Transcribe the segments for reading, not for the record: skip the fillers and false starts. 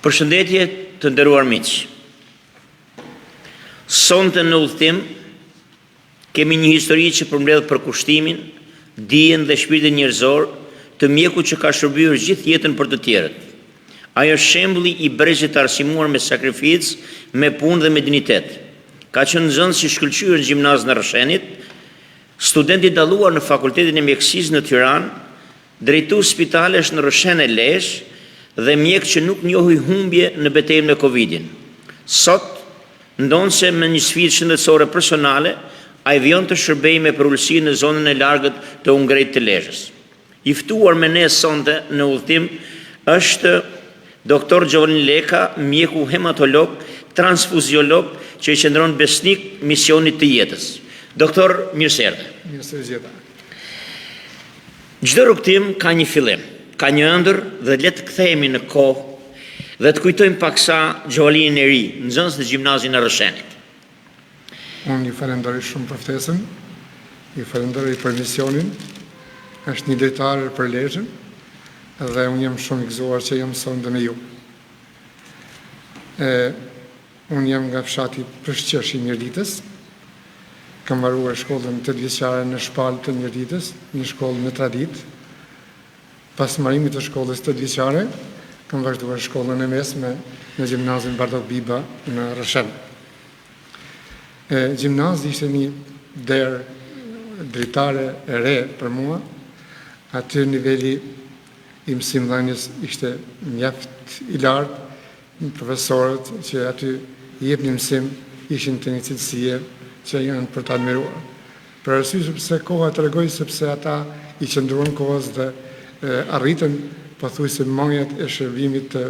Përshëndetje të nderuar miq. Sonte në udhëtim kemi një histori që përmbledh përkushtimin, dijen dhe shpirtin njerëzor të mjekut që ka shërbyer gjithë jetën për të tjerët. Ai është shembulli i brezit të arsimuar me sakrificë, me punë dhe me dinjitet. Ka qenë nxënës i shkëlqyer në gjimnazin e Rrëshenit, student i dalluar në Fakultetin e Mjekësisë në Tiranë, Drejtues spitalesh në Rrëshen e Lezhë dhe mjek që nuk njohi humbje në betejën me Covidin. Sot, ndonëse me një sfidë shëndetësore personale, ai vijon të shërbejë me përulësi në zonën e largët të Ungrejt të Lezhës. I ftuar me ne sonte në udhëtim është Doktor Gjovalin Leka, mjeku hematolog, transfuziolog që i qëndron besnik misionit të jetës. Doktor, mirë se erdhe. Mirë se ju gjeta. Çdo rrugëtim ka një fillim, ka një ëndërr dhe le të kthehemi në kohë dhe të kujtojmë paksa Gjovalinin e ri, nxënës në gjimnazin e Rrëshenit. Unë ju falenderoj shumë për ftesën, ju falenderoj për misionin, është një dritare për Lezhën dhe unë jam shumë i gëzuar që jam sonte me ju. E, Unë jam nga fshati Pëshqesh i Mirditës. Kam mbaruar shkollën tetëvjeçare në Shpalë të Mirditës, një shkollë me traditë. Pas mbarimit të shkollës tetëvjeçare, kam vazhduar shkollën e mesme në gjimnazin Bardhok Biba në Rrëshen. E, gjimnazi ishte një derë dritare e re për mua. Aty niveli i mësimdhënies ishte mjaft i lartë, Profesorët që aty jepnin mësim ishin të një cilësie që janë për të admiruar. Për arsye sepse koha tregoi sepse ata i qëndruan kohës dhe arritën pothuajse majat e shërbimit të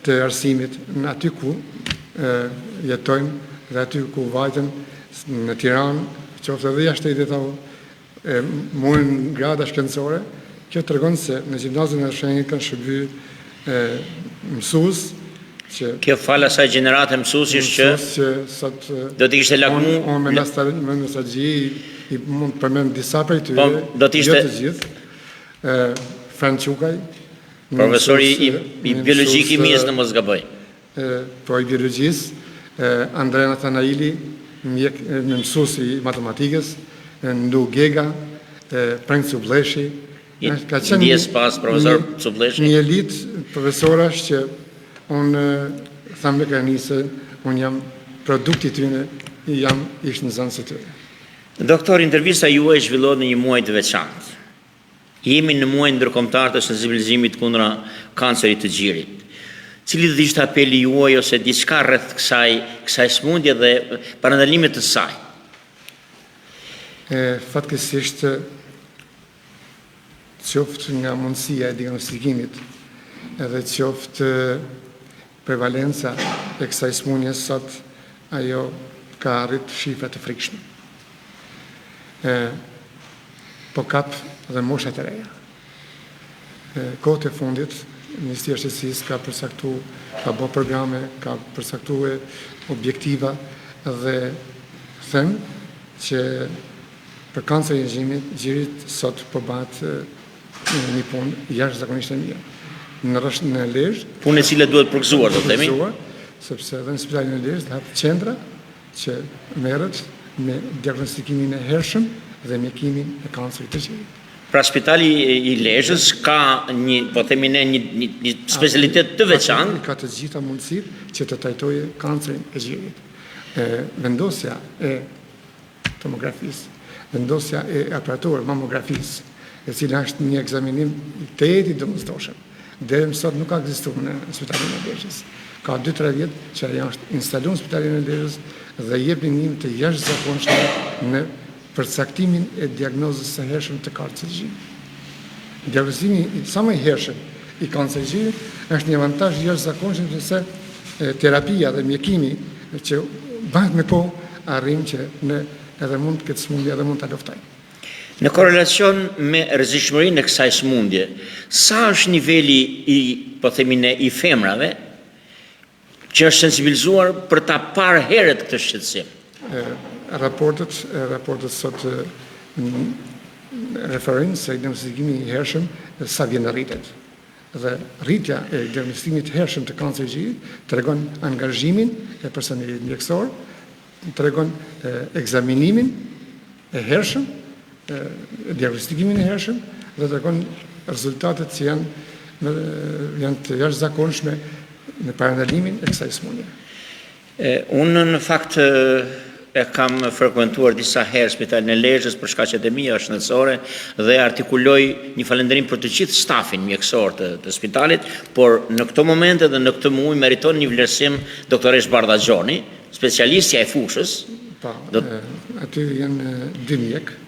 të arsimit në aty ku jetojnë dhe aty ku vajtën në Tiranë, qoftë edhe jashtë shtetit e morën grada shkencore, kjo tregon se në gjimnazin e Rrëshenit kanë shërby mësues që Kjo falë asaj gjenerate mësuesish që që sot do të ishte lakmu unë me nostalgji, me nostalgji i mund të përmend disa prej tyre, po, do të ishte jo të gjithë. Ë Fran Çukaj, profesori i, i biologji kimisë në mos gaboj. Po i biologjisë, Andrea Nathanaili, mjek, mësues i matematikës, Ndu Gega, Preng Cubleshi, ka qenë një, pas profesor Cubleshi. Një elitë profesorash që unë them me krenari se unë jam produkti i tyre, jam ish nxënës i tyre. Doktor, intervista juaj zhvillohet në një muaj të veçantë. Jemi në muajin ndërkombëtar të sensibilizimit kundra kancerit të gjirit. Cili do të ishte apeli juaj ose diçka rreth kësaj kësaj sëmundje dhe parandalimit të saj? E, fatkeqësisht qoftë nga mundësia e diagnostikimit edhe qoftë prevalenca e kësaj sëmundje sot ajo ka arrit shifra të frikshme. E, po kap dhe moshat e reja. E, kohët e fundit, Ministria e Shëndetësisë ka përcaktu, ka bo programe, ka përcaktu objektiva dhe them që për kancerin e gjirit, gjirit sot po bëhet një punë jashtëzakonisht e mirë. Në rrësh në Lezhë, punë e cila duhet përgëzuar, do të themi. Përgëzuar, sepse edhe në spitalin e Lezhës hap qendra që merret me diagnostikimin e hershëm dhe mjekimin e kancerit të gjirit. Pra spitali i Lezhës ka një, po themi ne, një, një, një specialitet të veçantë. Ka të gjitha mundësitë që të trajtojë kancerin e gjirit. E, vendosja e tomografisë, vendosja e aparaturës mamografisë, e cila është një ekzaminim tejet i domosdoshëm. Deri më sot nuk ka ekzistuar në spitalin e Lezhës. Ka 2-3 vjet që ajo është instaluar në spitalin e Lezhës dhe jep një ndihmë të jashtëzakonshme në përcaktimin e diagnozës së hershëm të kancerit të gjirit. Diagnozimi sa më i hershëm i kancerit të gjirit është një avantazh i jashtëzakonshëm sepse terapia dhe mjekimi që bëhet me kohë arrin që ne edhe mund të këtë sëmundje edhe mund ta luftojmë. Në korrelacion me rrezikshmërinë e kësaj sëmundje, sa është niveli i, po themi ne, i femrave që është sensibilizuar për ta parë herët këtë shqetësim? Raportet, raportet sot referojnë se diagnostikimi i hershëm sa vjen rritet. Dhe rritja e diagnostikimit të hershëm të kancerit të gjirit tregon angazhimin e personelit mjekësor, tregon ekzaminimin e hershëm, diagnostikimin e hershëm dhe tregon rezultatet që janë janë të jashtëzakonshme në parandalimin e kësaj sëmundje. Unë në fakt e kam frekuentuar disa herë spitalin e Lezhës për shkaqet e mia shëndetësore dhe artikuloj një falënderim për të gjithë stafin mjekësor të, të spitalit, por në këto momente dhe në këtë muaj meriton një vlerësim doktoreshë Bardha Gjoni, specialistja e fushës. Po, do... aty janë dy mjekë,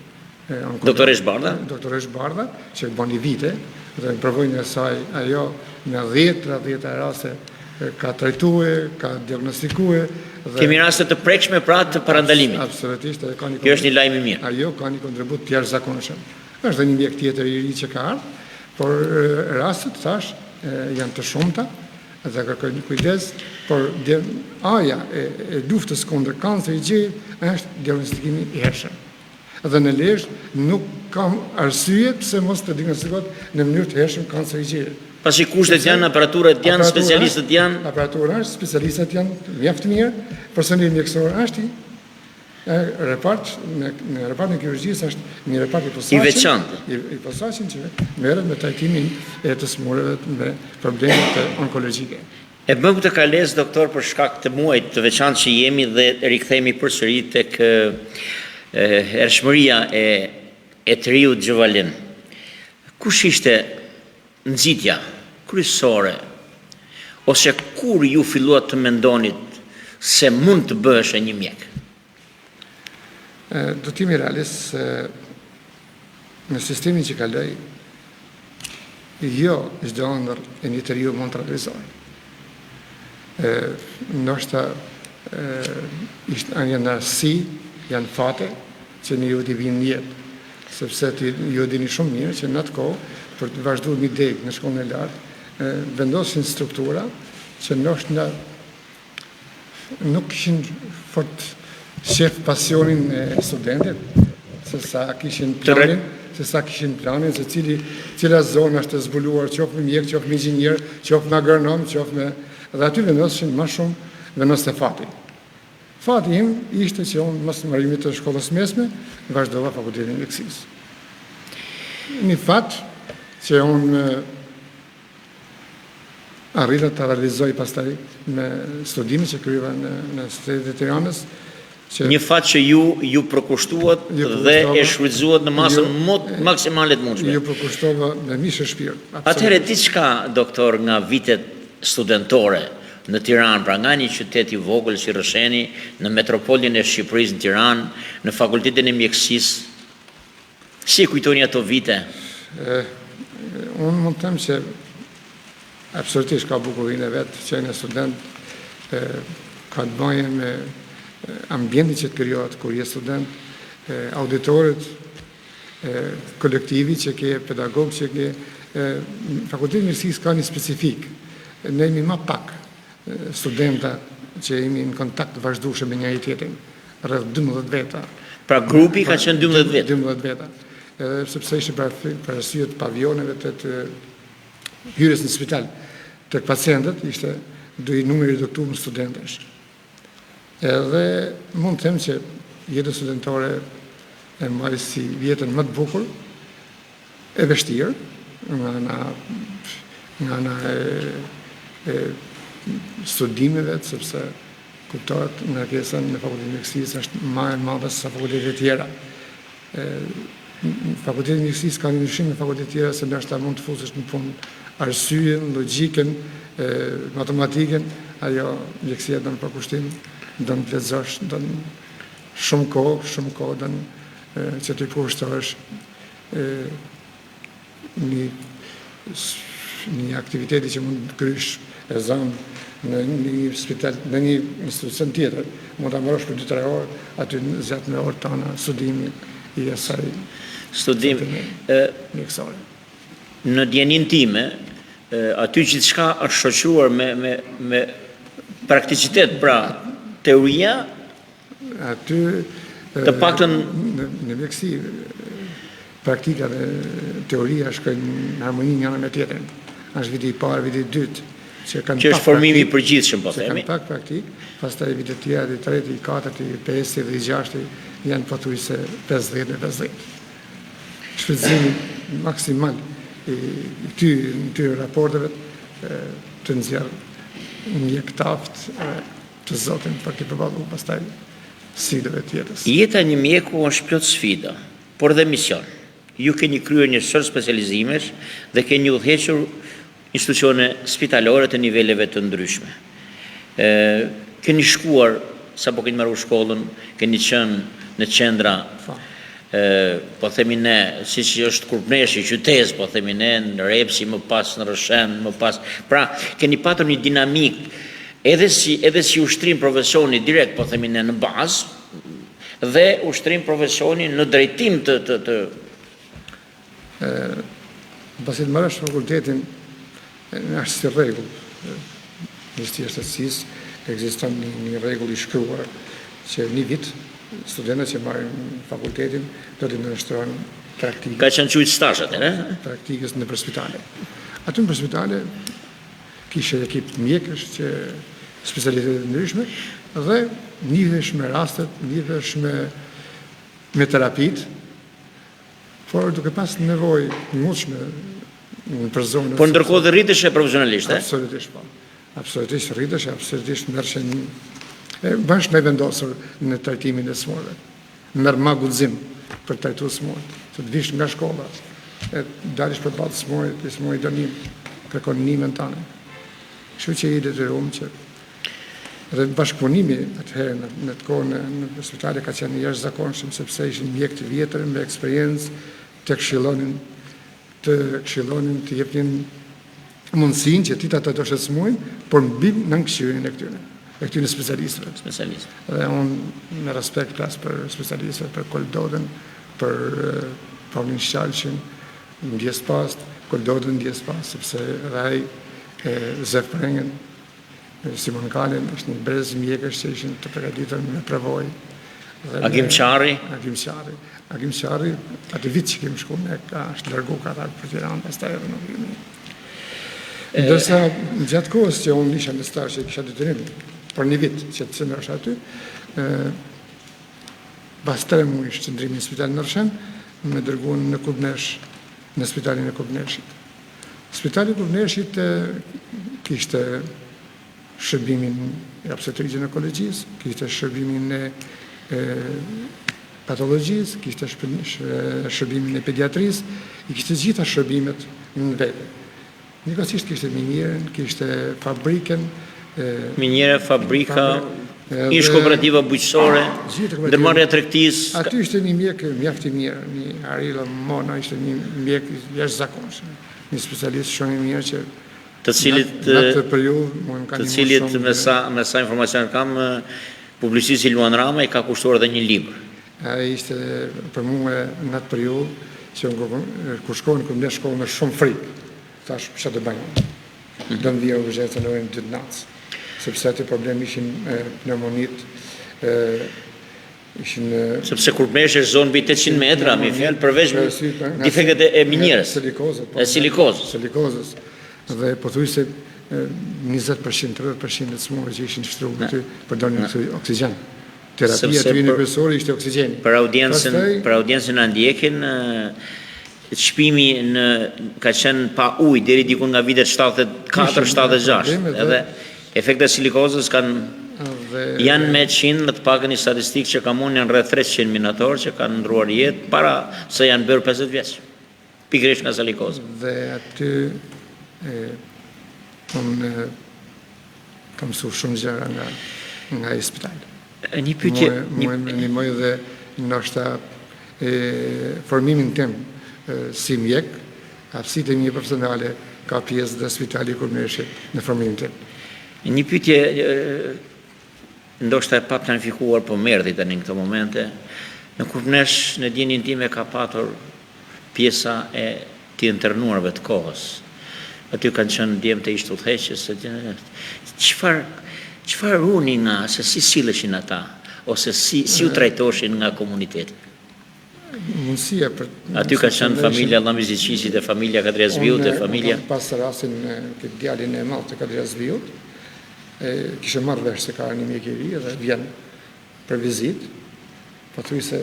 Doktoreshë Bardha? Doktoreshë Bardha, që bën vite, dhe në përvojën e saj ajo në dhjetra dhjetra raste ka trajtue, ka diagnostikue dhe Kemi raste të prekshme pra të parandalimit. Absolutisht, ajo ka një Kjo është një lajm i mirë. Ajo ka një kontribut të jashtëzakonshëm. Është dhe një mjek tjetër i ri që ka ardhur, por rastet thash janë të shumta dhe kërkojnë kujdes, por A-ja e, e luftës kundër kancerit të gjirit është diagnostikimi i hershëm. Dhe në Lezhë nuk ka arsye pse mos të diagnostikohet në mënyrë të hershëm kanceri i gjirit. Pasi kushtet janë, aparaturat janë, specialistët janë. Aparatura është, specialistët janë mjaft mirë, personeli mjekësor është i repart në në repartin e kirurgjisë është një repart i posaçëm. I veçantë. I, i posaçëm që merret me trajtimin e të sëmurëve me probleme onkologjike. E bëmë këtë kalesë doktor për shkak të muajit të veçantë që jemi dhe rikthehemi përsëri tek hershmëria e e të riut Gjovalin. Kush ishte nxitja kryesore ose kur ju filluat të mendonit se mund të bëheshe një mjek? Do të jemi realist se në sistemin që kaloj, jo çdo ëndërr e një të riu mund të realizohet. Ndoshta ishte janë rastësi, janë fate që njeriut i vijnë në jetë, sepse ti ju e dini shumë mirë që në atë kohë për të vazhduar një degë në shkollën e lartë, vendosin struktura që ndoshta Nuk kishin fort qejf pasionin e studentit, se sa kishin planin, se sa kishin planin, se cili, cila zonë është e zbuluar, qoftë me mjek, qoftë me inxhinier, qoftë me agronom, qoftë me... Dhe aty vendoseshin ma shumë, vendoste fati. Fati im ishte që unë mas mbarimit të shkollës mesme, vazhdova fakultetin e mjekësisë. Një fat që unë Arrita ta realizoj pastaj me studimin që kryeva në në Universitetin e Tiranës, që Një fat që ju ju përkushtuat dhe e shfrytëzuat në masën më maksimale të mundshme. Ju përkushtova me mish e shpirt. Atëherë diçka doktor nga vitet studentore në Tiranë, pra nga një qytet i vogël si Rrësheni në metropolin e Shqipërisë në Tiranë, në Fakultetin e Mjekësisë, Si e kujtoni ato vite? Unë mund të them që absolutisht ka bukurinë e vet, qenia student, ka të bëjë me ambientin që të krijohet kur je student, auditorët, kolektivi që ke, pedagogë që ke, Fakulteti i Mjekësisë ka një specifikë, ne jemi ma pak studenta që jemi në kontakt të vazhdueshëm me njëri-tjetrin, rreth 12 veta. Pra grupi ka qenë 12 veta. 12 veta. Edhe sepse ishte për, për arsye të pavioneve të, të hyrjes në spital tek pacientët ishte një numër i reduktuar studentësh. Edhe mund të them që jetën studentore e mbaj si jetën më të bukur, e vështirë nga ana nga ana e, e studimeve, sepse kuptohet ngarkesa në Fakultetin e Mjekësisë është më e madhe se sa fakultetet e tjera. E, Fakulteti i Mjekësisë ka një ndryshim me fakultetet e tjera se ndoshta mund të fusësh në punë arsyen, logjikën, e, matematikën, ajo mjekësia don përkushtim, don të lexosh, don shumë kohë, shumë kohë don që t'i përkushtohesh një një aktiviteti që mund të krysh e zëmë në një spital, në një institucion tjetër, mund ta mbarosh për 2-3 orë, aty zgjat me orë të tana studimi i asaj studim mjekësore. Në dijeninë time, aty gjithçka është shoqëruar me me me prakticitet, pra teoria Aty të paktën në, në mjekësi praktika dhe teoria shkojnë në harmoni njëra me tjetrën. Është viti i parë, viti i dytë, që kanë që është formimi i përgjithshëm, po themi. Që kanë pak praktikë, pastaj vitet tjera, i treti, i katërti, i pesti dhe i gjashti janë pothuajse 50 me 50. Shfrytëzimi maksimal i këtyre raporteve të nxjerr mjek të aftë të zotin për t'i përballu pastaj sfidave të jetës. Jeta e një mjeku është plot sfida, por dhe mision. Ju keni kryer një sërë specializimesh dhe keni udhëhequr institucione spitalore të niveleve të ndryshme. Keni shkuar, sapo keni mbaruar shkollën, keni qenë në qendra, po themi ne, siç është Kurvneshi, qytezë, po themi ne, në Repsi, më pas në Rrëshen, më pas. Pra, keni patur një dinamikë edhe si edhe si ushtrim profesioni direkt, po themi ne, në bazë, dhe ushtrim profesioni në drejtim të të të Pasi të mbarosh fakultetin, është si rregull, Ministria e Shëndetësisë ekziston një, një rregull i shkruar që një vit studentët që marrin fakultetin do t'i nënshtrohen praktikës. Ka qenë quajt stazh atëherë, ë? Praktikës nëpër spitale. Aty nëpër spitale kishe ekip mjekësh që specialitete të ndryshme dhe njihesh me rastet, njihesh me me terapitë, por duke pas nevojë të mundshme nëpër zonë. Por ndërkohë dhe rriteshe profesionalisht, e? Absolutisht, po. Absolutisht rriteshe, absolutisht merrshe një... E, bëhesh më i vendosur në trajtimin e sëmurëve. Merr ma guxim për të trajtuar sëmurët. Të të vish nga shkolla, e dalish përballë të sëmurit, i sëmuri do ndihmë, kërkon ndihmën tane. Kështu që i detyruam që dhe bashkëpunimi atëherë në, në atë kohë në, në spitale ka qenë i jashtëzakonshëm sepse ishin mjekë të vjetër me eksperiencë të këshillonin të këshillonin të jepnin mundësinë që ti ta trajtosh të sëmurin, por mbi nën këqyrjen e këtyre, e këtyre specialistëve. Specialistëve. Dhe unë me respekt flas për specialistët, për Kol Dodën, për Paulin Shalqin, ndjesë pastë, Kol Dodën ndjesë pastë, sepse edhe ai e Zef Prengën, Simon Kalin, është një brez mjekësh që ishin të përgatitur me përvojë. Agim Qarri. Agim Qarri. Agim Qarri, atë vit që kemi shku ne, ka është largu ka dalë për Tiranë, pastaj edhe nuk jemi. Ndërsa gjatë kohës që unë isha në stazh që kisha detyrim për një vit që të qëndrosh aty, pas tre muajsh qëndrimi në spital në Rrëshen, më dërguan në Kurbnesh, në spitalin e Kurbneshit. Spitali i Kurbneshit kishte shërbimin e obstetri gjinekologjisë, kishte shërbimin e patologjisë, kishte shërbimin e pediatrisë, i kishte gjitha shërbimet në vete. Njëkohësisht kishte minierën, kishte fabrikën, Miniera, fabrika, ish kooperativa bujqësore, ndërmarrja e tregtisë. Aty ishte një mjek mjaft i mirë, një Arilo Mono, ishte një mjek i jashtëzakonshëm, një specialist shumë i mirë që të cilit në atë periudhë mua më ka të cilit me sa me sa informacion kam publicisti Luan Rama i ka kushtuar edhe një libër. Ai ishte për mua në atë periudhë që unë kur shkova në Kurbnesh shkova me shumë frikë. Thash, çfarë do bëjmë? Do më vijë urgjenca në orën 2 të natës. Sepse aty problem ishin pneumonitë, ishin sepse Kurbneshi është zonë mbi 800 metra, me fjalë përveç defektet e minierës, silikozës, po, e silikozës. Silikozës. Dhe pothuajse 20%, 30% e të sëmurëve që ishin shtruar aty përdornin oksigjen. Terapia e tyre kryesore ishte oksigjeni. Për audiencën, për audiencën na ndjekin shpimi në ka qenë pa ujë deri diku nga vitet 74 76 edhe efektet e silikozës kanë dhe janë me 100 me të pakën një statistikë që kam unë janë rreth 300 minatorë që kanë ndruar jetë para se janë bërë 50 vjeç. Pikërisht nga silikoza. Dhe aty e, unë kam mësuar shumë gjëra nga nga ai spital. Një pyetje, një më ndihmoi dhe ndoshta e formimin tim si mjek, aftësitë e mia profesionale ka pjesë dhe spitali i Kurbneshit në formimin tim. Një pyetje ndoshta e paplanifikuar, po më erdhi tani në këto momente. Në Kurbnesh, në dijeninë time ka patur pjesa e të internuarve të kohës. Aty kanë qenë djemtë e ish udhëheqjes, çfarë çfarë ruani nga se si silleshin ata ose si si u trajtoshin nga komuniteti? Mundësia për Aty ka qenë familja Llami Ziçiqit e familja Kadri Hazbiut e familja. Unë kam pas rastin me këtë djalin e madh të Kadri Hazbiut, e kisha marrë vesh se ka një mjek i ri dhe vjen për vizitë. Pothuajse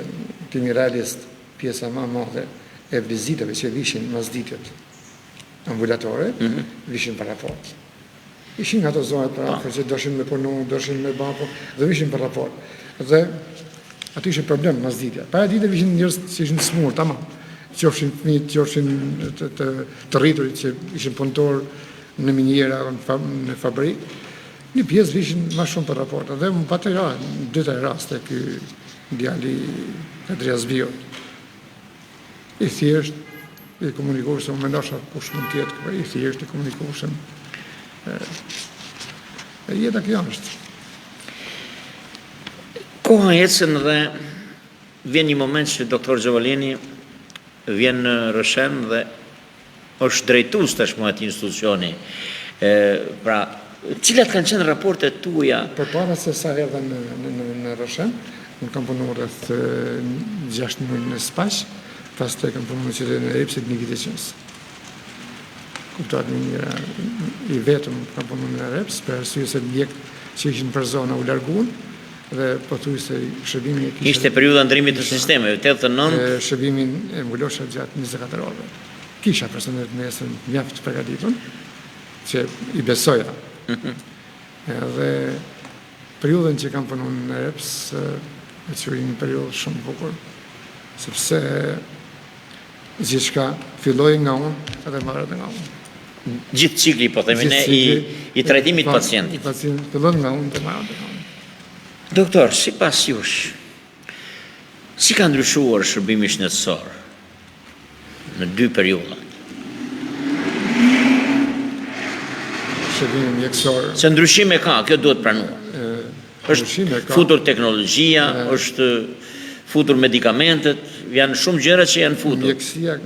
të jemi realist, pjesa më e madhe e vizitave që vishin masditet ambulatore, mm -hmm. vishin për raport. Ishin nga ato zonat për afër që doshin me punu, doshin me ba, po, dhe vishin për raport. Dhe aty ishin problem masditja. Paradite vishin njerëz që ishin të smur, tamam. Qofshin fëmijët, qofshin të, të, të rriturit që ishin punëtor në miniera, në, në fabrikë. Një pjesë vishin më shumë për raport. Dhe më pati ra, dy tre raste ky djali Kadri Hazbiut. I thjesht, i komunikueshëm, unë mendosha kush mund të jetë, i thjesht, i komunikueshëm. E jeta kjo është. Koha ecën dhe vjen një moment që doktor Gjovalini vjen në Rrëshen dhe është drejtues tashmë atij institucioni. E, pra, cilat kanë qenë raportet tuaja? Përpara se sa erdha në në në, në Rrëshen, unë kam punuar rreth 6 muaj në Spaç, pastaj kam punuar në qytetin e Repsit një vit e gjysmë. Kuptohet një një i vetëm kam punuar në Reps, për arsye se mjekët që ishin për zona u larguan dhe pothuajse shërbimin e kisha. Ishte periudha e ndërrimit të sistemeve, 89. Shërbimin e mbulosha gjatë 24 orëve. Kisha personel të mesëm mjaft të përgatitur, që i besoja. Mhm. Edhe periudhën që kam punuar në Reps, e quaj një periudhë shumë të bukur, sepse gjithçka filloi nga unë edhe mbaronte nga unë. Gjithë cikli, po themi ne, i, i trajtimit të pacientit. I pacientit fillon nga unë dhe mbaronte nga unë. Doktor, sipas jush, si ka ndryshuar shërbimi shëndetësor në dy periudha? Shërbimi mjekësor... Se ndryshime ka, kjo duhet pranuar. Është futur teknologjia, është futur medikamentet, janë shumë gjëra që janë futur. Mjekësia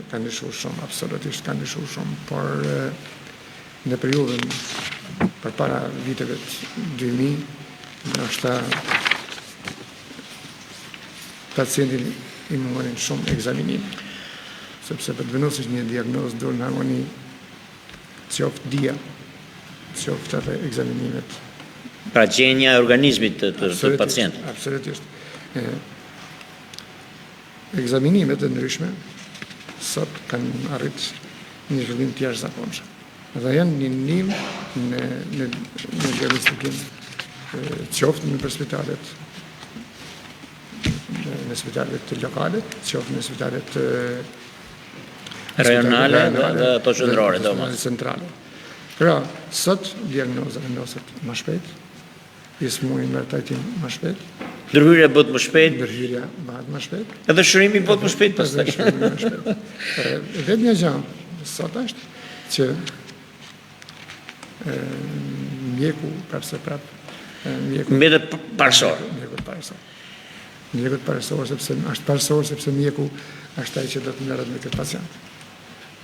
ka ndryshuar shumë, absolutisht ka ndryshuar shumë, por në periudhën përpara viteve 2000, ndoshta pacientit i mungonin shumë ekzaminime, sepse për të vendosur një diagnozë duhet në harmoni qoftë dija, qoftë edhe ekzaminimet. Pra gjendja e organizmit të, të, të pacientit. Absolutisht. Ekzaminimet e ndryshme sot kanë arrit një zhvillim të jashtëzakonshëm. Dhe janë një ndihmë në, në, në diagnostikim qoftë nëpër spitalet në spitalet lokale, qoftë në spitalet rajonale dhe ato qendrore, domos. Centrale. Pra, sot diagnoza vendoset më shpejt, i smuri merr trajtim më shpejt. Ndërhyrja bëhet më shpejt. Ndërhyrja bëhet më shpejt. Edhe shërimi bëhet më shpejt pastaj. Edhe shërimi më shpejt. E vetmja gjë sot është që e, mjeku prapë se prapë mjeku mbetet parësor. Mjeku parësor. Mjeku parësor sepse është parësor sepse mjeku është ai që do të merret me këtë pacient.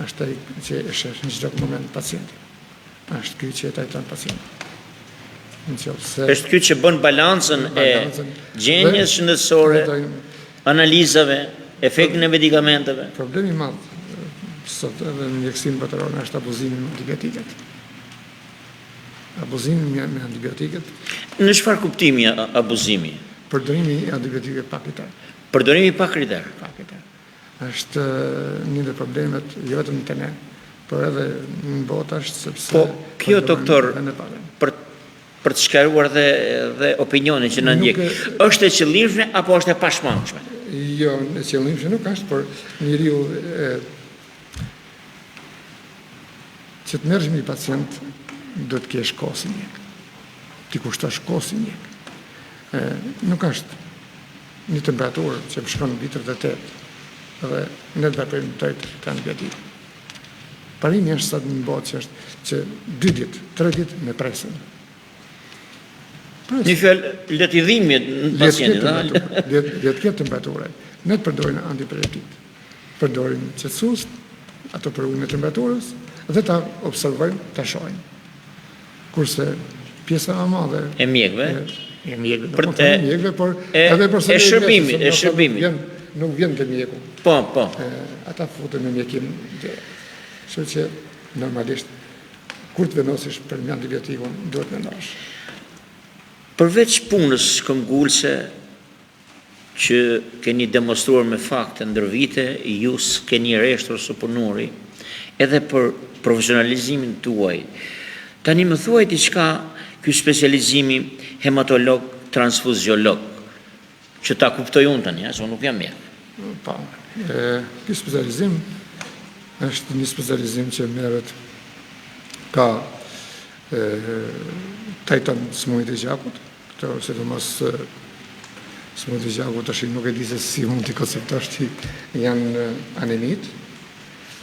Është ai që e sheh në çdo moment pacientin. Është ky që e trajton pacientin. Në qoftë se Është ky që bën balancën e gjendjes shëndetësore, analizave, efektin e medikamenteve. Problemi i madh sot edhe në mjekësinë botërore është abuzimi me antibiotikat. Abuzimi me, me antibiotikat. Në çfarë kuptimi abuzimi? Përdorimi i antibiotikëve pa kriter. Përdorimi pa kriter. Pa kriter. Është një ndër problemet jo vetëm te ne, por edhe në botë është sepse Po kjo doktor për për të sqaruar dhe dhe opinionin që na ndjek, është e qëllimshme apo është e pashmangshme? Jo, e qëllimshme nuk është, por njeriu e Që të merresh me një pacient, duhet të kesh kohë si mjek. T'i kushtosh kohë si mjek. E, nuk është një temperaturë që më shkon mbi 38 dhe ne të veprojmë drejt te antibiotikë. Parimi është sot në botë që është që 2 ditë, 3 ditë me presim. Një fjalë, le t'i dhimbë pacientit, le të ketë temperaturë. Ne të përdorim antipiretik. Përdorim qetësues, ato për uljen e temperaturës dhe ta observojmë, ta shohim. Kurse pjesa më e madhe e mjekëve, e mjekëve, për të mjekëve, por edhe për e shërbimit, e shërbimit. nuk vjen te mjeku. Po, po. Ata futen me mjekim gjëra. Kështu që normalisht kur të vendosish për një antibiotikun duhet mendosh. Përveç punës këmbgulëse që keni demonstruar me fakte ndër vite, ju s'keni reshtur së punuri edhe për profesionalizimin tuaj. Tani më thuaj diçka ky specializimi hematolog transfuziolog, që ta kuptoj unë tani, se unë nuk jam mjek. Po, ky specializim është një specializim që merret ka trajton sëmundjet e gjakut, këto sidomos sëmundjet e gjakut tash nuk e di se si mund t'i konceptosh ti, janë anemitë,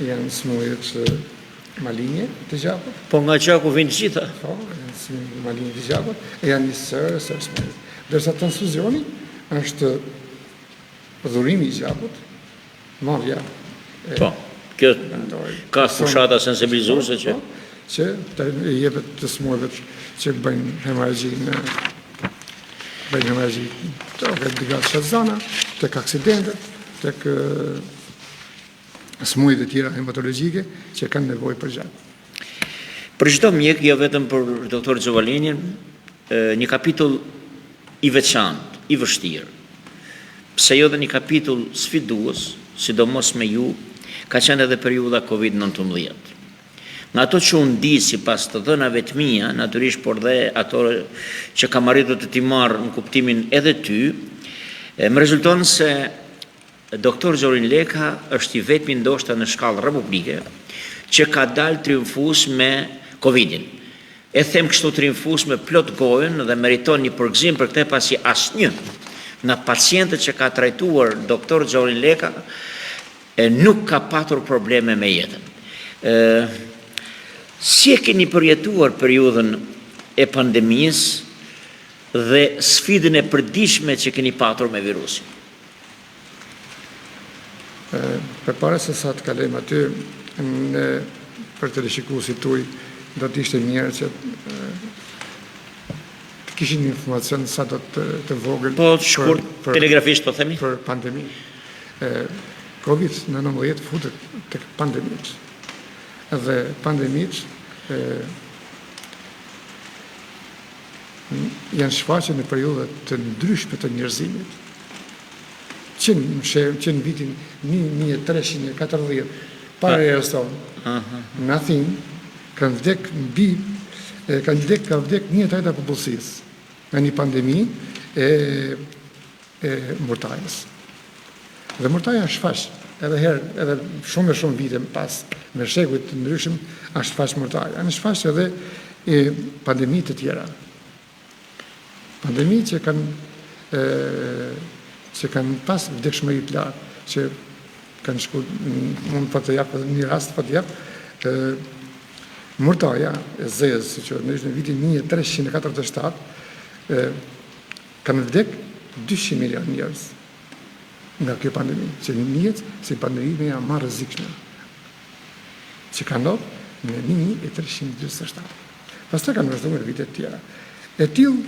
janë sëmundjet malinje të gjakut. Po nga gjaku vijnë të gjitha. Po, janë sëmundjet malinje të gjakut, e janë një sërë, sërë sëmundje. Ndërsa transfuzioni është dhurimi i gjakut, marrja e Po, kjo ka fushata sensibilizuese që po, që të i jepet të sëmurëve që bëjnë hemorragji në bëjnë hemorragji tek gratë shtatzana, tek aksidentet, tek sëmundjet e tjera hematologjike që kanë nevojë për gjak. Për çdo mjek, jo vetëm për doktor Xhovalinin, një kapitull i veçantë, i vështirë. Pse jo dhe një kapitull sfidues, sidomos me ju, ka qenë edhe periudha Covid-19. Nga ato që unë di sipas të dhënave të mia, natyrisht por dhe ato që kam arritur të t'i marr në kuptimin edhe ty, më rezulton se Doktor Xhorin Leka është i vetmi ndoshta në shkallë republike që ka dalë triumfues me Covidin. E them kështu triumfues me plot gojën dhe meriton një përgëzim për këtë pasi asnjë nga pacientët që ka trajtuar Doktor Xhorin Leka e nuk ka patur probleme me jetën. Ë si e keni përjetuar periudhën e pandemisë dhe sfidën e përditshme që keni patur me virusin? Përpara se sa të kalojmë aty, në për teleshikuesit tuaj, do të ishte mirë që të kishin një informacion sa do të, të vogël. Po, shkurt, telegrafisht po themi. Për pandemi. Covid-19 futet tek pandemitë. Dhe pandemitë janë shfaqur në periudha të ndryshme të njerëzimit. Që në që në vitin 1340 para erës tonë, në Athinë kanë vdek mbi kanë vdek ka vdek 1/3 e popullsisë nga një pandemi e e murtajës. Dhe murtaja është shfaq edhe herë, edhe shumë e shumë vite më pas, me shekuj të ndryshëm, është shfaq murtaja. Janë shfaq edhe e pandemi të tjera. Pandemi që kanë e, që kanë pas vdekshmëri të lartë, që kanë shku, mund po të jap edhe një rast, po të jap, e, murtaja e zezë, si që në vitin 1347, e, kanë vdek 200 milion njerëz nga kjo pandemi, që njihet si pandemia më e rrezikshme që ka ndodhur në 1347. Pastaj kanë vazhduar me vite të tjera. E tillë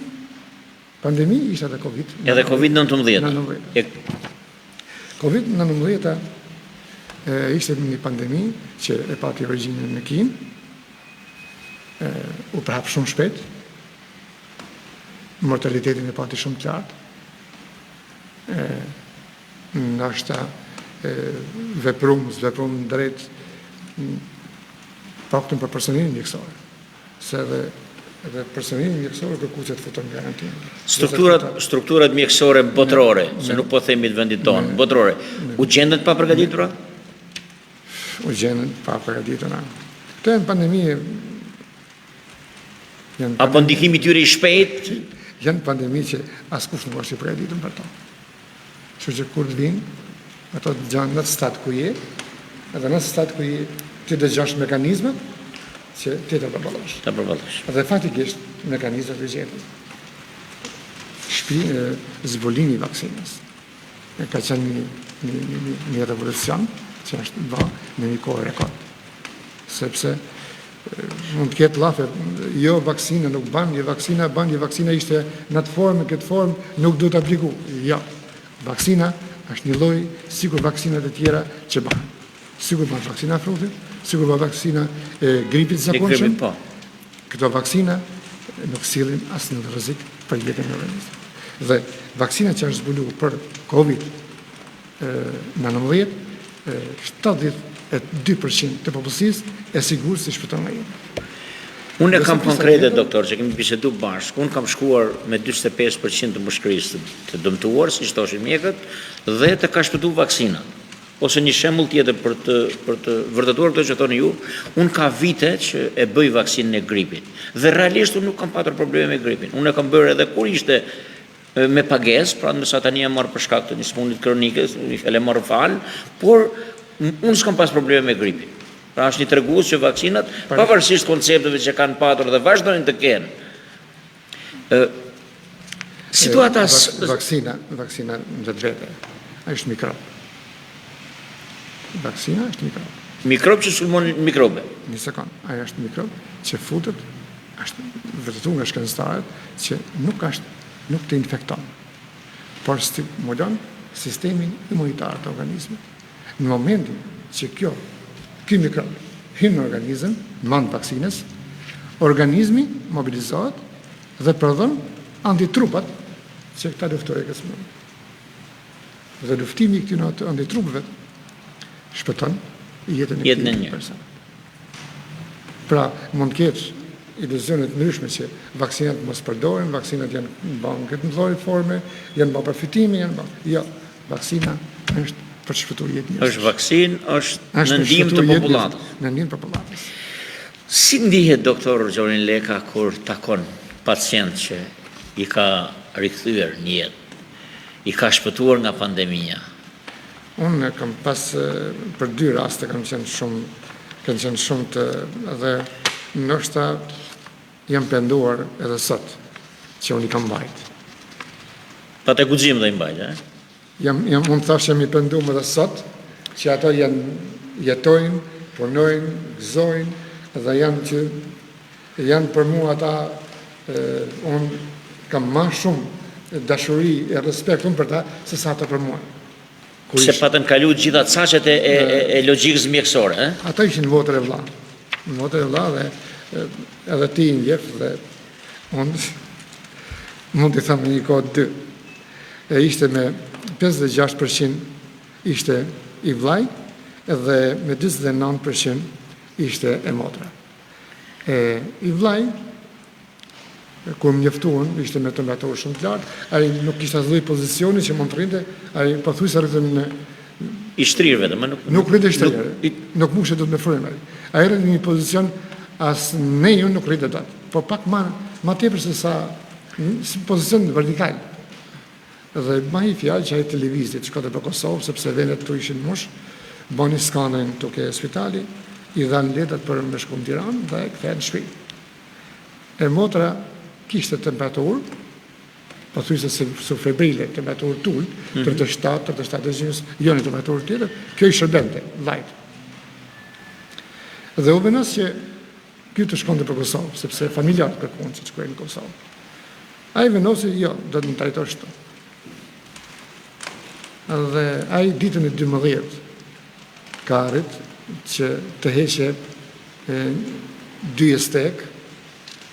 pandemi ishte edhe Covid. Edhe Covid-19. E... Covid-19 ishte një pandemi që e pati origjinën në Kinë, e, u përhap shumë shpejt, mortalitetin e pati shumë të lartë, e, ndoshta e, veprum, s'veprum drejt, paktën për personelin mjekësor, se edhe edhe personelin mjekësor kërku që të futen në karantinë. Strukturat, strukturat mjekësore botërore, se nuk po themi të vendit tonë, botërore, u gjendën të papërgatitura? U gjendën të papërgatitura. Këto janë pandemi janë Apo ndikimi i tyre i shpejt? Janë pandemi që askush nuk është i përgatitur për to. Kështu që kur të vinë, ato të gjanë në atë stad ku je, edhe në atë stad ku je, ti dëgjosh mekanizmat që ti të përballosh. Ta përballosh. Dhe faktikisht mekanizmat e gjetën. Shpi, zbulimi i vaksinës. E ka qenë një, një, një, një, një revolucion që është bë në një kohë rekord. Sepse mund të ketë llafe, jo vaksina nuk ban, jo vaksina ban, jo vaksina ishte në atë formë, në këtë formë, nuk duhet apliku. Jo, vaksina Është një lloj sikur vaksinat e tjera që bëhen. Sikur bëhet vaksina e fruthit, sikur bëhet vaksina e gripit të zakonshëm. Po. Këto vaksina nuk sjellin asnjë rrezik për jetën e organizmit. Dhe vaksina që është zbuluar për Covid 19, 72% të popullsisë e sigurt se shpëton nga jeta. Unë e kam konkrete, doktor, që kemi bisedu bashkë. Unë kam shkuar me 45% të mushkërisë të dëmtuar, siç thoshin mjekët, dhe të ka shpëtu vaksina. Ose një shembull tjetër për të për të vërtetuar këtë që thoni ju, unë ka vite që e bëj vaksinën e gripit. Dhe realisht unë nuk kam patur probleme me gripin. Unë e kam bërë edhe kur ishte me pagesë, pra ndërsa tani e marr për shkak të një sëmundje kronike, një fjalë e marr falë, por unë s'kam pas probleme me gripin. Pra është një tregues që vaksinat, pavarësisht koncepteve që kanë patur dhe vazhdojnë të kenë, ë situata vaksina, vaksina në vetvete, është mikrob. Vaksina është mikrob. Mikrob që sulmon mikrobe. Një sekond, ajo është mikrob që futet, është vërtetuar nga shkencëtarët që nuk është nuk të infekton, por stimulon sistemin imunitar të organizmit. Në momentin që kjo, ky mikrob hyn në organizëm, me anë të vaksinës, organizmi mobilizohet dhe prodhon antitrupat që ta luftojë këtë sëmundje. Dhe luftimi i këtyre antitrupave shpëton jetën e këtij personi. Pra, mund të ketë iluzione të ndryshme që vaksinat mos përdoren, vaksinat janë ba në këtë lloj forme, janë ba për fitime, janë ba. Jo, vaksina është për të shpëtuar jetën njerëzve. Është vaksinë, është në ndihmë të popullatës. Në ndihmë të popullatës. Si ndihet doktor Xhorin Leka kur takon pacient që i ka rikthyer në jetë, i ka shpëtuar nga pandemia? Unë kam pas për dy raste kam qenë shumë kam qenë shumë të dhe ndoshta jam penduar edhe sot që unë i kam mbajt. Pate guxim dhe i mbajte, eh? Jam, jam, unë thashë jam i penduar edhe sot që ato janë jetojnë, punojnë, gëzojnë dhe janë që janë për mua ata unë kam ma shumë dashuri e respekt unë për ta se sa ata për mua. Kur Se patën kalu të gjitha caqet e, e, e, e logjikës mjekësore, eh? Ata ishin motër e vlla. Motër e vlla dhe edhe ti i njeh dhe unë mund t'i them në një kohë dy. E ishte me 56% ishte i vllai dhe me 49% ishte e motra. E i vllai kur më njoftuan, ishte me temperaturë shumë të lartë, ai nuk kishte asnjë pozicioni që mund të rrinte, ai pothuajse rrinte në I shtrirë vetëm, nuk nuk rrinte i shtrirë, nuk, nuk mushte dot me frymë. Ai rrinte në një pozicion as ne ju nuk rrinte dot, po pak më më tepër se sa në pozicion vertikal. Dhe bëhej fjalë që ai të lëvizte, të shkonte për Kosovë, sepse venat këtu ishin mush, bani skanerin këtu ke spitali, i dhanë letrat për me shku në Tiranë dhe kthehet në shtëpi. E motra kishte temperaturë, pothuajse subfebrile, temperaturë të ulët, mm -hmm. 37, 37 e gjysmë, jo në temperaturë tjetër, kjo i shërbente, vllait. Dhe u vendos që ky të shkonte për Kosovë, sepse familjarët kërkuan që të shkojë në Kosovë. Ai vendosi, jo, do të më trajtosh këtu. Dhe ai ditën e 12 ka arrit që të heqë dy jestek,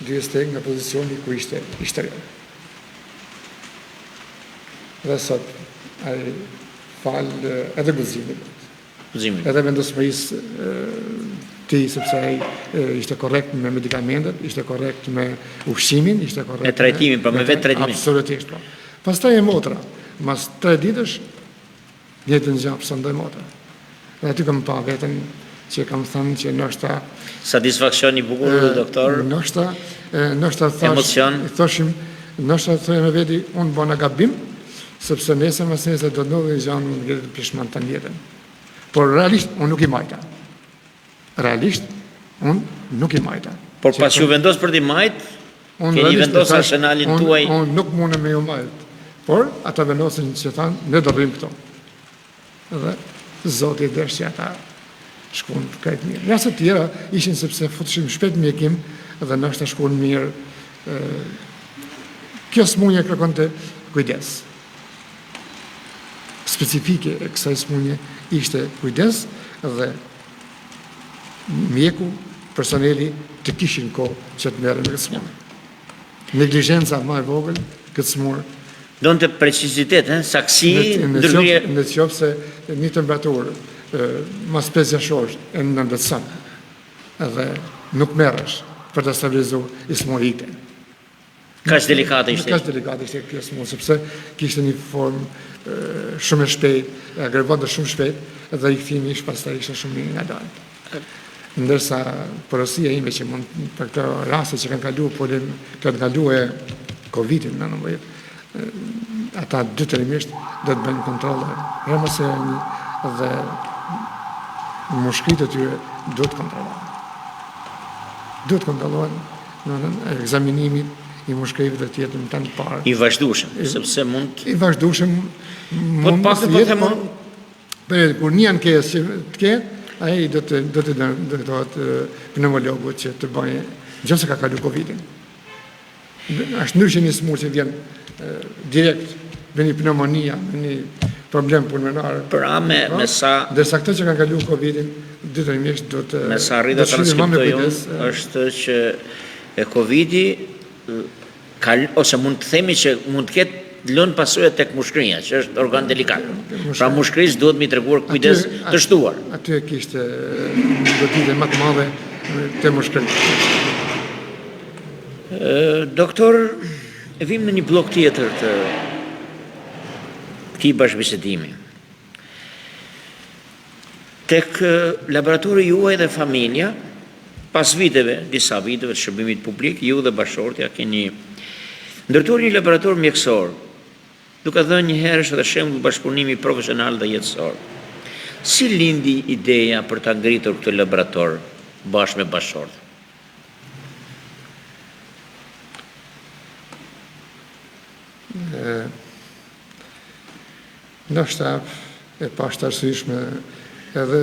dy jestek nga pozicioni ku ishte i shtrirë. Dhe sot ai falë edhe guximit, guximit. Edhe vendosmërisë tij sepse ai ishte korrekt me medikamentet, ishte korrekt me ushqimin, ishte korrekt me trajtimin, pra me vetë trajtimin. Absolutisht po. Pastaj e motra, mas tre ditësh njëjtën gjë pëson dhe motra. Dhe aty kam pa veten që kam thënë që ndoshta satisfaksion i bukur doktor. Ndoshta, ndoshta thash, emocion. I thoshim, ndoshta thoja me veti, unë bona gabim, sepse nesër mas nesër do të ndodhë një gjë, unë do të pishman të jetën. Por realisht unë nuk i majta. Realisht unë nuk i majta. Por pas ju vendos për t'i majt, keni vendos arsenalin tuaj. Unë nuk mundem me ju majt. Por ata vendosën që thanë, ne do rrim këtu. Dhe Zoti e desh që ata shkun krejt mirë. Raste të tjera ishin sepse futshim shpejt mjekim dhe ndoshta shkun mirë. Kjo smunje kërkonte kujdes. specifike e kësaj sëmundje ishte kujdes dhe mjeku, personeli të kishin kohë që të merren me këtë sëmundje. Neglizhenca më e vogël, këtë sëmurë. Donte precizitet, ë, saktësi, ndërhyrje. Në qoftë se një temperaturë mas 5-6 orësh e nënvlerëson dhe nuk merresh për ta stabilizuar, i sëmuri ikte. Kaq delikate ishte. Kaq delikate ishte kjo sëmundje, sepse kishte një formë shumë e shpejtë, e agravonte shumë shpejt dhe rikthimi ish pastaj ishte shumë i ngadaltë. Ndërsa porosia ime që mund për këto raste që kanë kalu, po kanë kalu e Covidin 19, ata detyrimisht do të bëjnë kontrolle herë mas here dhe mushkëritë e tyre duhet të kontrollohen. Duhet të kontrollohen Domethënë, ekzaminimi i mushkërive do të jetë në të parë. I vazhdueshëm, sepse mund I vazhdueshëm po të paktën po them po, për kur një ankesë që të ketë, ai do të do të drejtohet pneumologut që të bëjë nëse ka kalu Covidin. Është ndryshe një sëmurë që vjen direkt me një pneumonia, me një problem pulmonar. Pra me, po, me sa... Ndërsa këto që kanë kalu Covidin, detyrimisht do të... Me sa arrita të transkriptoj unë, është që e Covidi ka, ose mund të themi që mund të ketë lënë pasoja tek mushkëria, që është organ delikat. Pra mushkërisë duhet me i treguar kujdes të shtuar. Aty e kishte goditjen më të madhe te mushkëria. Doktor, vijmë në një bllok tjetër të këtij bashkëbisedimi. Tek laboratori juaj dhe familja, pas viteve, disa viteve të shërbimit publik, ju dhe bashkëshortja keni ndërtuar një laborator mjekësor, duke dhënë njëherësh edhe shembull bashkëpunimi profesional dhe jetësor. Si lindi ideja për ta ngritur këtë laborator bashkë me bashkëshorten? Ndoshta e pashë të arsyeshme edhe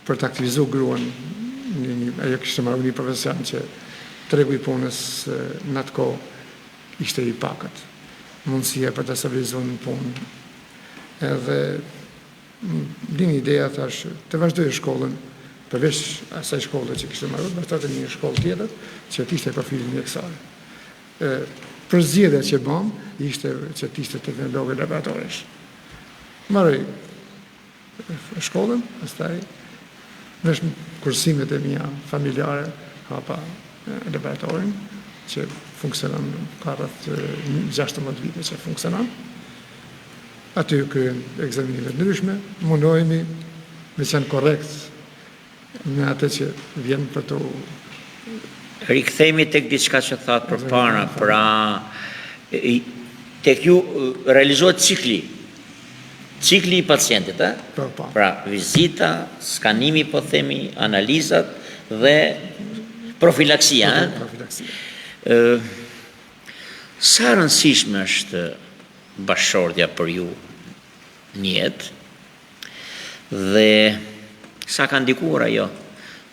për të aktivizu gruan, një, një, ajo kishte marrë një profesion që tregu i punës në atë kohë ishte i pakët. Mundësia për ta stabilizuar në punë. Edhe Lindi ideja thash të vazhdojë shkollën, përveç asaj shkolle që kishte mbaruar, të vazhdonte një shkollë tjetër që të ishte profilin mjekësor. E përzgjedhja që bëmë ishte që të ishte teknologe laboratorësh. Mbaroi shkollën, pastaj veç kursimet e mia familjare hapa laboratorin që funksionon ka rreth 16 vite që funksionon. Aty kryejmë ekzaminime të ndryshme, mundohemi me qenë korrekt në atë që vjen për të Rikthehemi tek diçka që thatë përpara, pra tek ju realizohet cikli, cikli i pacientit, ë? Po, po. Pra vizita, skanimi po themi, analizat dhe profilaksia, ë? Profilaksia. Ë sa e rëndësishme është bashkëshortja për ju në jetë dhe sa ka ndikuar ajo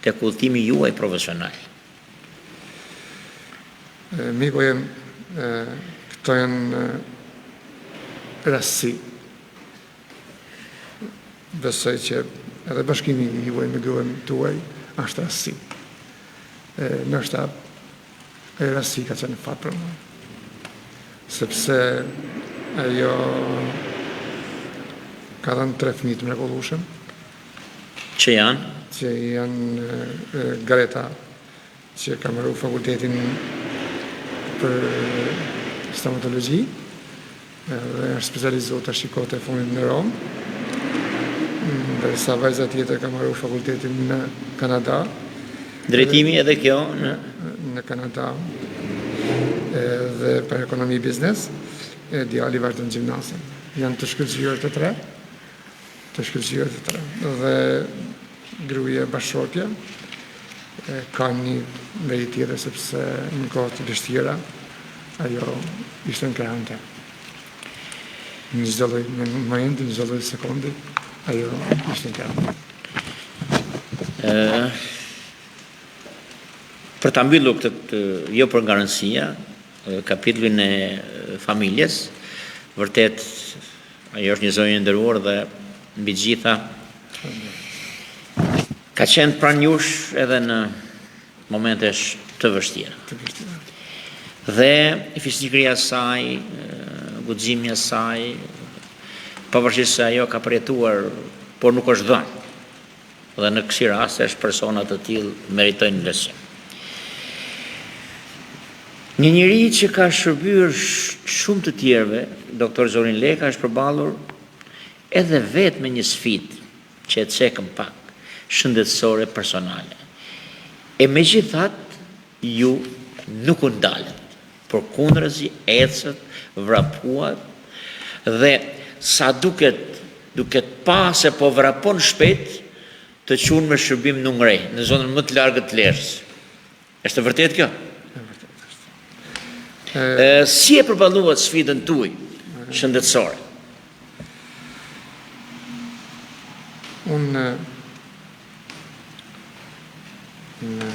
tek udhëtimi juaj profesional? Miku jem, këto janë rastësi. Besoj që edhe bashkimi juaj me gruan tuaj është rastësi. Ndoshta Ajo rastësi ka qenë fat për mua. Sepse ajo ka dhënë tre fëmijë të mrekullueshëm. Që janë? Që janë Greta, që ka mbaruar fakultetin për stomatologji, Dhe është specializuar tash kohët e fundit në Romë. Ndërsa vajza tjetër ka mbaruar fakultetin në Kanada. Drejtimi edhe kjo në në Kanada edhe për ekonomi biznes, e djali vazhdon gjimnazin. Janë të shkëlqyer të tre, të shkëlqyer të tre. Dhe gruaja bashkëshortja ka një meritë tjetër sepse në kohë të vështira ajo ishte në krahun tim. Në çdo lloj momenti, në çdo lloj sekundi, ajo ishte në krahun tim. Për ta mbyllur këtë, jo për nga rëndësia, kapitullin e familjes, vërtet. Ajo është një zonjë e nderuar dhe mbi të gjitha ka qenë pranë jush edhe në momente të vështira. Të vështira. Dhe fisnikëria e saj, guximi i saj, pavarësisht se ajo ka përjetuar, por nuk është dhënë. Dhe në kësi rastesh persona të tillë meritojnë vlerësim. Një njeri që ka shërbyer shumë të tjerëve, doktor Zorin Leka është përballur edhe vetë me një sfidë që e cekëm pak, shëndetësore personale. E megjithatë ju nuk u ndalët, përkundrazi ecët, vrapuat dhe sa duket, duke të pa se po vrapon shpejt, të çuan me shërbim në Ungrej, në zonën më të largët të Lezhës. Është e vërtetë kjo? E vërtetë është. E, si e përballuat sfidën tuaj shëndetësore? Unë Në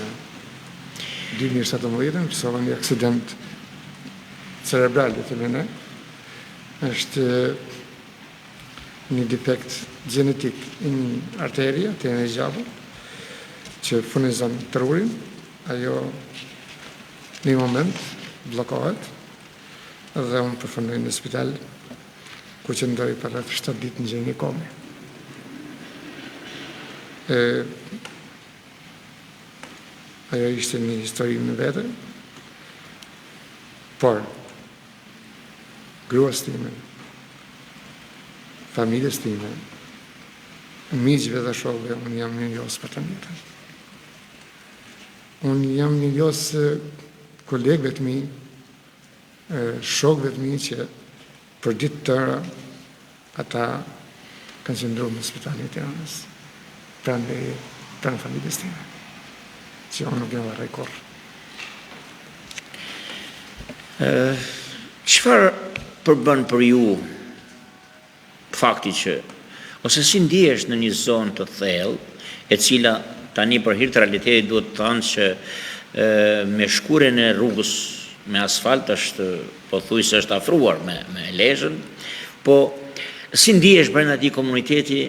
2017 pësova një aksident cerebral, le të themi ne. Është një defekt gjenetik i një arterie, arteria e gjakut, që furnizon trurin, ajo në një moment bllokohet dhe unë përfundoj në spital ku qëndroj për rreth 7 ditë në gjendje kome. E, ajo ishte një histori në vete, por gruas time, familjes time, miqve dhe shokëve, unë jam mirënjohës për të jetën. Unë jam mirënjohës kolegëve të mi, shokëve të mi që për ditë të tëra ata kanë qëndruar në spitalin e Tiranës, pranë meje, pranë familjes time, që unë nuk e harroj kurrë. Çfarë përbën për ju Fakti që, ose si ndihesh në një zonë të thellë, e cila tani për hir të realitetit duhet thënë që me shkuarjen e rrugës me asfalt është pothuajse është afruar me me Lezhën, po si ndihesh brenda atij komuniteti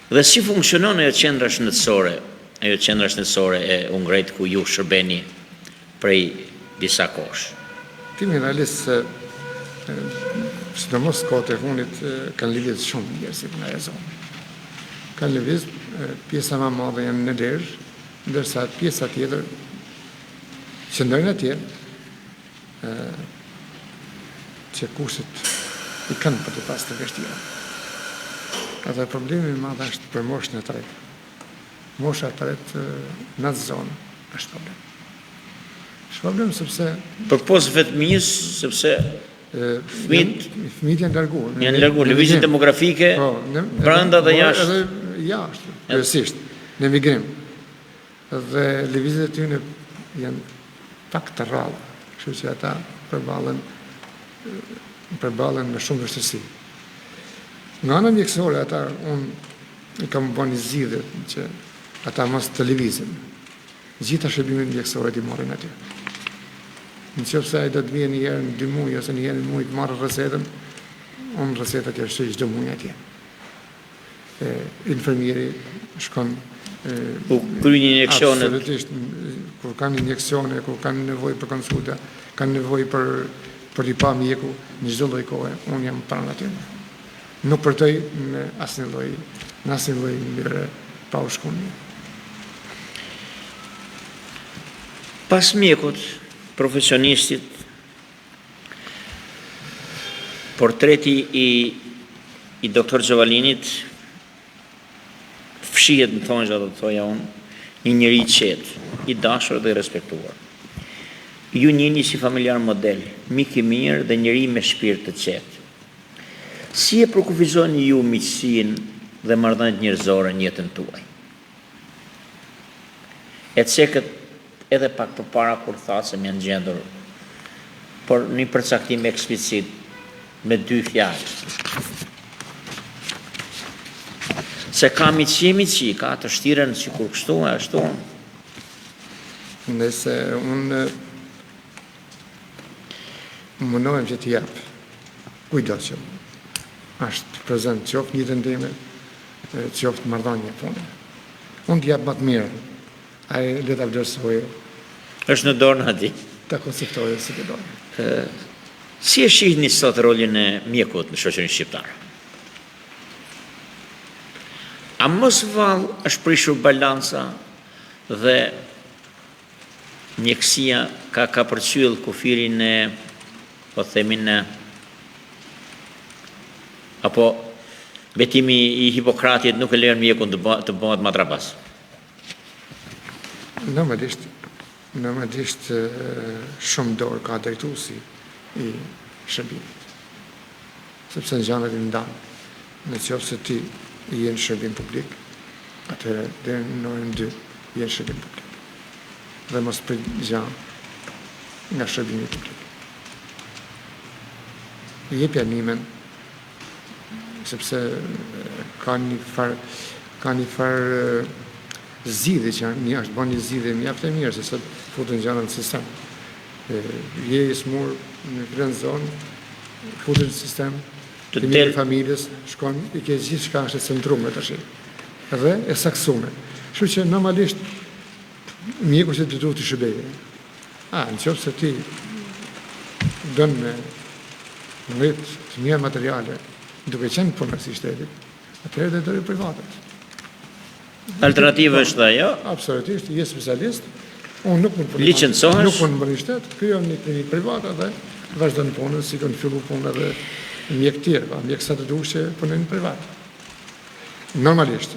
dhe si funksionon ajo qendra shëndetësore, ajo qendra shëndetësore e Ungrejt ku ju shërbeni prej disa kohësh. Të jemi realist se sidomos kohët e fundit kanë lëviz shumë njerëzit nga ajo zonë. Kanë lëviz, pjesa më e madhe janë në Lezhë, ndërsa pjesa tjetër qëndrojnë atje, që kushtet i kanë për të pas të vështira. Edhe problemi i madh është për moshën e tretë. Mosha e tretë në atë zonë është problem. Është problem sepse përpos vetmisë, sepse fëmijët fëmijët janë larguar. Janë larguar, lëvizje demografike po, brenda dhe po, jashtë. Edhe jashtë, kryesisht në migrim. Dhe lëvizjet e tyre janë pak të rralla, kështu që ata përballen përballen me shumë vështirësi. Nga ana mjekësore ata unë I kam bërë një zgjidhje që ata mos të lëvizin. Gjitha shërbimet mjekësore t'i marrin aty. Në qoftë se ai do të vijë një herë në dy muaj ose një herë në muaj të marrë recetën, unë recetat ia çoj çdo muaj atje. E, infermieri shkon U kryejnë injeksionet. Absolutisht, kur kanë injeksione, kur kanë nevojë për konsulta, kanë nevojë për për t'i pa mjeku në çdo lloj kohe, unë jam pranë atyre. Nuk përtoj në asnjë lloj, në asnjë lloj mënyre pa u shku mirë. Pas mjekut, profesionistit, portreti i i doktor Gjovalinit fshihet në thonjza do të thoja unë, një njeri i qetë, i dashur dhe i respektuar. Ju njiheni si familjar model, mik i mirë dhe njeri me shpirt të qetë. Si e përkufizoni ju miqësinë dhe marrëdhëniet njerëzore në jetën tuaj? E cekët edhe pak përpara kur thatë se më janë gjendur, por një përcaktim eksplicit me dy fjalë. Se ka miqësi e miqësi, ka të shtiren sikur kështu e ashtu. Nëse unë mundohem që t'i jap kujtdo që. Është prezent qoftë në jetën time, qoftë në marrëdhënie pune. Unë të jap më të mirën. Ai le ta vlerësojë. Është në dorën e tij. Ta konceptojë si të dojë. Si e shihni sot rolin e mjekut në shoqërinë shqiptare? A mos vallë është prishur balanca dhe mjekësia ka kapërcyer kufirin e, po themi në apo betimi i Hipokratit nuk e lejon mjekun të bëhet, të bëhet matrapaz? Normalisht, normalisht shumë dorë ka drejtuesi i shërbimit. Sepse gjanat i ndan. Në qoftë se ti je në shërbim publik, atëherë deri në orën 2 je në shërbim publik. Dhe mos prit gja nga shërbimi publik. Jepja ndihmën, sepse ka një farë ka një farë zgjidhje që një është bën një zgjidhje mjaft e mirë se sot futen gjëra në sistem. Je i smur në filan zonë, futesh në sistem, të del familjes, shkon, i ke gjithçka është e centrume tash. Dhe e saktësume. Kështu që normalisht mjeku që të duhet të shërbejë. A, në qoftë se ti don me mrrit të mira materiale, duke qenë punonjës i shtetit, atëherë drejtoju privatet. Alternativë është dhe ajo? Absolutisht, je specialist, unë nuk mund punoj. Licencohesh? Nuk mund në shtet, krijon një klinikë private dhe vazhdon punën, si kanë fillu punë edhe mjekë tjerë, pa mjekë sa të dush që punojnë privat. Normalisht,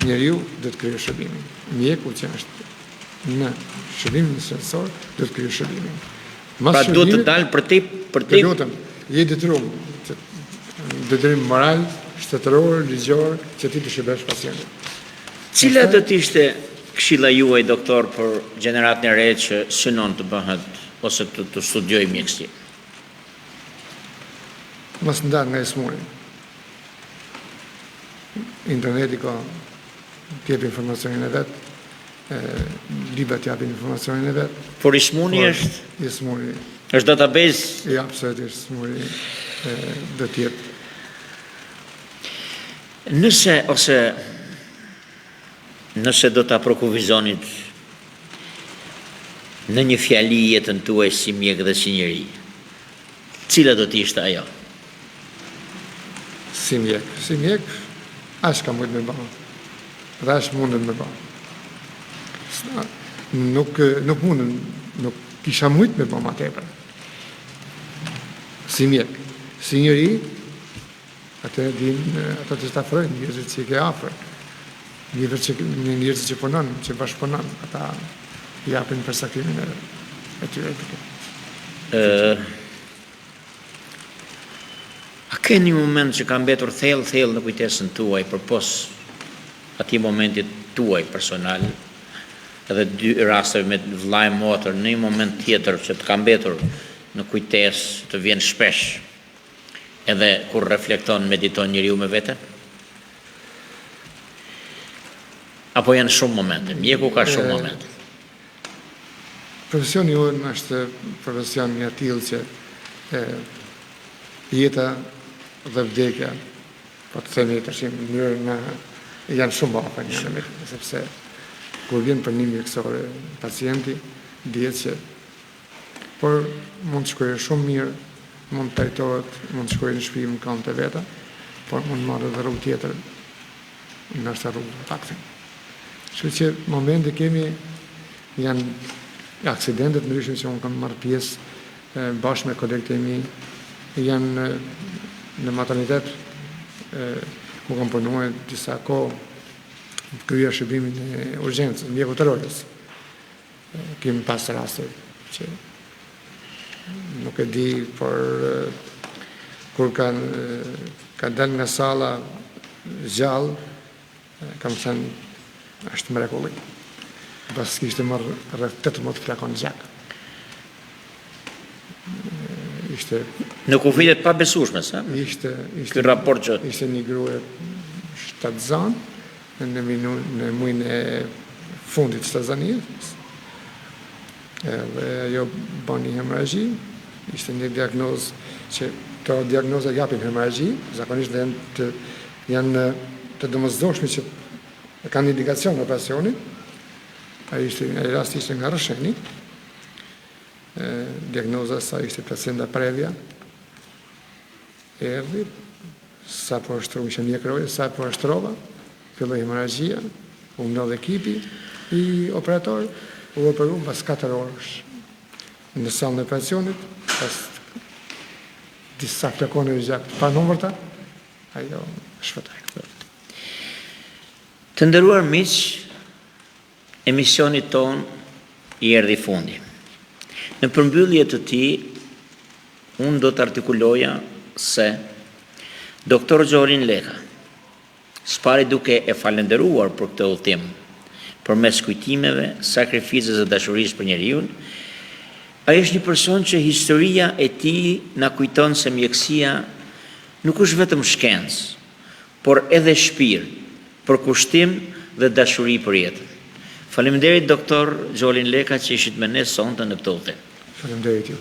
njeriu do të kryejë shërbimin. Mjeku që është në shërbimin shëndetësor do të kryejë shërbimin. Mas pra duhet të dalë përtej përtej. Të lutem, je i detyruar që detyrim moral, shtetëror, ligjor që ti të shërbesh pacientit. Cila do të ishte këshilla juaj doktor për gjeneratën e re që synon të bëhet ose të, të studiojë mjekësi? Mos ndahet nga i smuri. Interneti ka të jep informacionin e vet, librat japin informacionin e vet. Por i smuri është? I smuri. është database? Ja, absolutisht, smuri do të jetë. Nëse, ose, nëse do ta përkufizonit në një fjali jetën tuaj si mjek dhe si njeri, cila do të ishte ajo? Si mjek, si mjek, aq kam mujtë me ba, dhe aq mundem me ba. Nuk, nuk mundem, nuk kisha mujtë me ba ma tepër. Si mjek, si njeri, atë e din, ata që të afrojnë, njerëzit që i ke afër, njerëzit që, njerëzit që punon, që bashkëpunon, ata japin përcaktimin e, e tyre. Ë A ke një moment që ka mbetur thellë thellë në kujtesën tuaj përpos atij momentit tuaj personal edhe dy rasteve me vëlla e motër në një moment tjetër që të ka mbetur në kujtesë të vjen shpesh edhe kur reflekton mediton njeriu me veten? Apo janë shumë momente? Mjeku ka shumë momente. Profesioni ynë është profesion i atillë që e, jeta dhe vdekja, po të themi tash në mënyrë në janë shumë afër një me sepse kur vjen për ndihmë mjekësore pacienti dihet që por mund të shkojë shumë mirë, mund të trajtohet, mund të shkojë në shtëpi në këmbë të veta, por mund të marrë edhe rrugë tjetër, ndoshta rrugë pa kthim. Kështu që momente kemi janë aksidente të ndryshme që unë kam marrë pjesë bashkë me kolegët e mi, janë në maternitet ku kam punuar disa kohë, kryer shërbimin e urgjencës, mjekut të rojës. Kemi pas raste që nuk e di, por kur kanë ka dalë nga salla gjallë, kam thënë, është mrekulli. Pas kishte marrë rreth 18 flakon gjak. Ishte në kufijtë e pabesueshme, sa? Ishte ishte ky raport që ishte një grua shtatzan në minu, në muajin e fundit shtatzanisë. Edhe ajo bën një hemorragji. Ishte një diagnozë që këto diagnoza japin hemorragji, zakonisht dhe janë të janë të domosdoshme që kanë indikacion operacioni. Ai ishte ai rast ishte nga Rrësheni. Diagnoza e saj ishte placenta previa. Erdhi, sapo e shtruam që mjek roje, sapo e shtrova, filloi hemorragjia, u mblodh ekipi i operator, u operu mbas 4 orësh në sallën e operacionit, pas disa flakoneve gjak të panumërta, ajo shpëtoi. Të nderuar miq, Emisionit tonë i erdhi fundi. Në përmbyllje të tij, unë do të artikuloja se Doktor Xholin Leka, së pari duke e falënderuar për këtë udhëtim, përmes kujtimeve, sakrificës dhe dashurisë për njeriun, ai është një person që historia e tij na kujton se mjekësia nuk është vetëm shkencë, por edhe shpirt, përkushtim dhe dashuri për jetën. Faleminderit Doktor Xholin Leka që ishit me ne sonte në këtë udhëtim. Faleminderit ju.